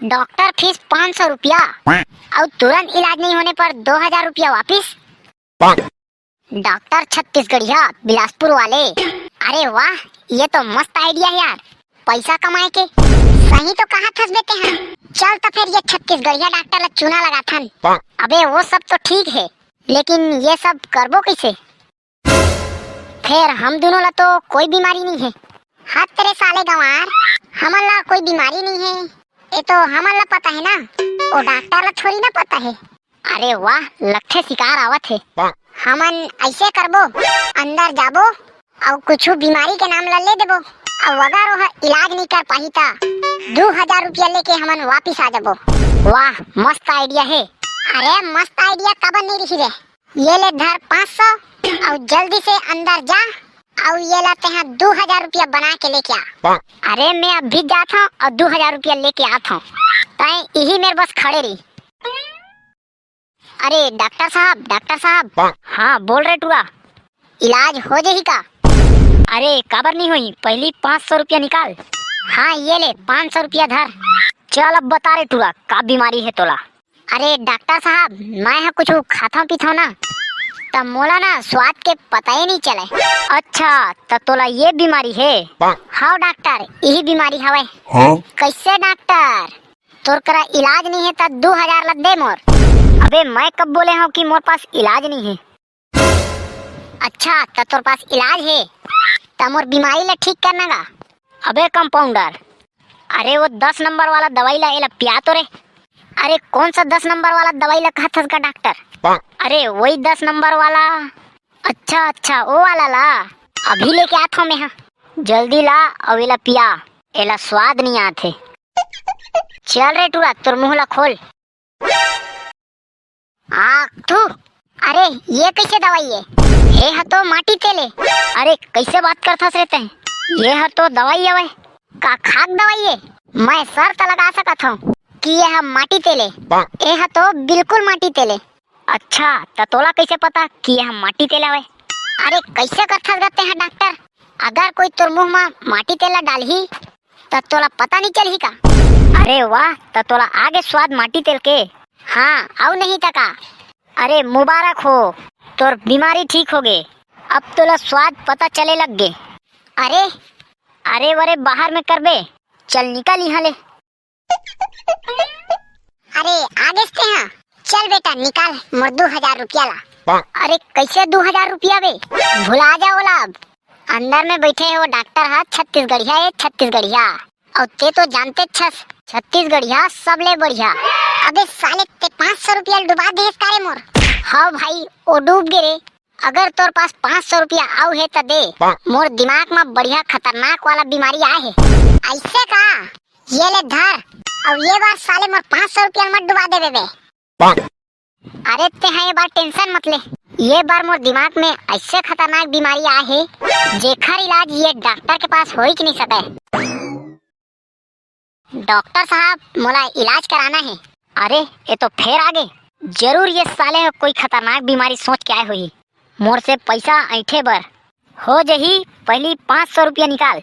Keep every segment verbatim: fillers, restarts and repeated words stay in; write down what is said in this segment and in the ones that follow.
Doctor fees पाँच सौ रुपया, अउ तुरंत इलाज नहीं होने पर दो हजार रुपया वापिस। डॉक्टर छत्तीसगढ़िया बिलासपुर वाले। अरे वाह, ये तो मस्त आइडिया है यार, पैसा कमाए के। सही तो कहा थस बेटे, हाँ। चल तो फिर ये छत्तीसगढ़िया डॉक्टर ला चूना लगाथन। अबे वो सब तो ठीक है, लेकिन ये सब करबो कैसे? फिर हम दोनों ला तो कोई बीमारी नहीं है। हत रे साले गंवार, हमन ला कोई बीमारी नहीं है। ये तो हमन ला पता है ना, वो डॉक्टर ला थोड़ी ना पता है। अरे वाह, लगथे शिकार आवत हे। हमन ऐसे करबो, अंदर जाबो अउ कुछु बीमारी के नाम ला ले देबो, अउ अगर ओह इलाज नहीं कर पाही ता दू हजार रुपया लेके हमन वापिस आ जाबो। वाह, मस्त आइडिया हे। अरे मस्त आइडिया काबर नहीं रही रे? ये ले धर पाँच सौ अउ जल्दी से अंदर जा अउ ये ला तेहा दू हजार रुपया बना के लेके आ। अरे मैं अभी जात हूँ अउ दू हजार रुपया लेके आत हूँ। तैं इही मेर बस खड़े रही। अरे डॉक्टर साहब, डॉक्टर साहब। हाँ बोल रे टुरा। इलाज हो जाही का? अरे काबर नहीं होही, पहली पाँच सौ रुपया निकाल। हाँ ये ले पाँच सौ रुपया धर। चल अब बता रे टुरा, का बीमारी है तोला? अरे डॉक्टर साहब, मैं ह कुछु खाथव पीथव ना, त मोला ना स्वाद के पता ही नहीं चले। अच्छा, त तोला ये बीमारी हे? हाँ डॉक्टर, यही बीमारी हवय। हाँ? कैसे डॉक्टर? तोर करा इलाज नहीं है त दू हजार ला दे मोर। अबे मैं कब बोले हूँ कि मोर पास इलाज नहीं है? अच्छा, त तोर पास इलाज हे, त मोर बीमारी ला ठीक करना गा। अबे कंपाउंडर, अरे वो दस नंबर वाला दवाई ला, एला पिया तो रे। अरे कौन सा दस नंबर वाला दवाई ला कहत हस का डॉक्टर? अरे वही दस नंबर वाला। अच्छा अच्छा, वो वाला ला। अभी लेके आत हूँ मैं, हाँ। जल्दी ला, अउ एला पिया, एला स्वाद नहीं आत हे। चल रे टुरा, तोर मुंह ला खोल। आ, थू। अरे, ये कैसे दवाई है? ये ह तो माटी तेल है। अरे, कैसे बात करथस रे तैं? ये ह तो दवाई हवय। का खाक दवाई है? मैं शर्त लगा सकत हूँ कि ये ह माटी तेल है। ये ह तो बिल्कुल माटी तेल है। अच्छा, त तोला कैसे पता कि ये ह माटी तेल हवय? अरे, कैसे करथस गा तैं ह डॉक्टर? अगर कोई तोर मुंह म माटी तेल ला डालही, त तोला पता नहीं चलही का? अरे वाह, त तोला आगे स्वाद माटी तेल के। हाँ, अउ नहीं त का? अरे मुबारक हो, तोर बीमारी ठीक हो गे। अब तोला स्वाद पता चले लग गे। अरे, अरे वरे बाहर में करबे, चल निकल यहाँ ले। अरे, आ गेस तें हा? चल बेटा, निकाल मोर दू हजार रुपया ला। अरे, कैसे दू हजार रुपया बे? भुला जा ओला अब। अंदर में बैठे हे वो डॉक्टर हा, छत्तीसगढ़िया ए, छत्तीसगढ़िया। अउ तें तो जानते छस, छत्तीसगढ़िया सबले बढ़िया। अबे साले, तें पाँच सौ रुपया डुबा देस का रे मोर? हाँ भाई, वो डूब गे रे। अगर तोर पास पाँच सौ रुपया अउ हे त दे, मोर दिमाग म बढ़िया खतरनाक वाला बीमारी आए हे। ऐसे का? ये ले धर, अउ ये बार साले मोर पाँच सौ रुपया मत डुबा देबे बे। अरे तें हा ये बार टेंशन मत ले, ये बार मोर दिमाग में ऐसे खतरनाक बीमारी आए हे, जेखर इलाज ये डॉक्टर के पास हो ही नहीं सके। डॉक्टर साहब, मोला इलाज कराना हे। अरे, ये तो फेर आ गे। जरूर ये साले ह कोई खतरनाक बीमारी सोच के आए होही, मोर से पैसा ऐंठे बर। हो जही, पहली पाँच सौ रुपया निकाल।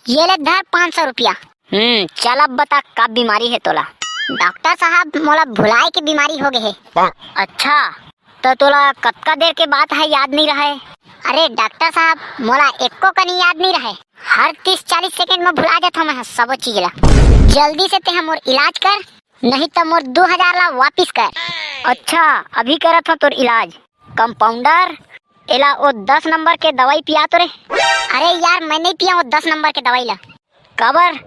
ये ले धर पाँच सौ रुपया। हम्म, चल अब बता, का बीमारी हे तोला? डॉक्टर साहब, मोला भुलाए के बीमारी हो गे हे। अच्छा, त तोला कतका देर के बात हे, याद नहीं रहे? अरे डॉक्टर साहब, मोला एको कनी याद नहीं रहे। हर तीस चालीस सेकंड में भुला जात हूँ मैं सबो चीज ला। जल्दी से तें हा मोर इलाज कर, नहीं त मोर दू हजार ला वापिस कर। अच्छा, अभी करत हूँ तोर इलाज। कंपाउंडर, एला ओ दस नंबर के दवाई पिया तो रे। अरे यार, मैं नहीं पिया वो दस नंबर के दवाई ला। काबर?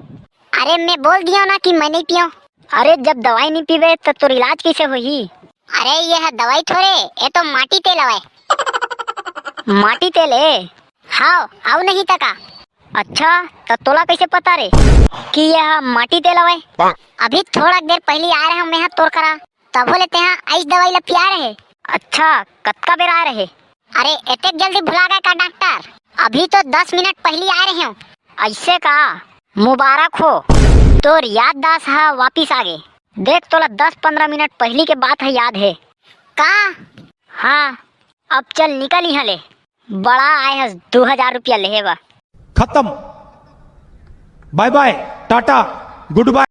अरे मैं बोल दिया ना कि मैं नहीं पिया। अरे जब दवाई नहीं पीबे त तोर इलाज कैसे होही? अरे ये ह दवाई थोरे, ये तो माटी तेल हवय। माटी तेल ए? हाव, अउ नहीं त का? अच्छा, त तोला कैसे पता रे कि ये ह माटी तेल हवय? अभी थोड़ा देर पहली आए रहे मैं ह तोर करा, तभो ले तेहा आइस दवाई ला पिया रहे। अच्छा, कतका बेर आए रहे? अरे, एतेक जल्दी भुला गए का डॉक्टर? अभी तो दस मिनट पहली आए रहे हूँ। ऐसे का? मुबारक हो, तोर याददाश्त ह वापिस आ गे। देख, तोला दस पंद्रह मिनट पहली के बात ह याद हे। का? हाँ, अब चल निकल यहाँ ले। बड़ा आए हस दू हजार रुपया लेहे बर। खत्म। बाय बाय, टाटा, गुड बाय।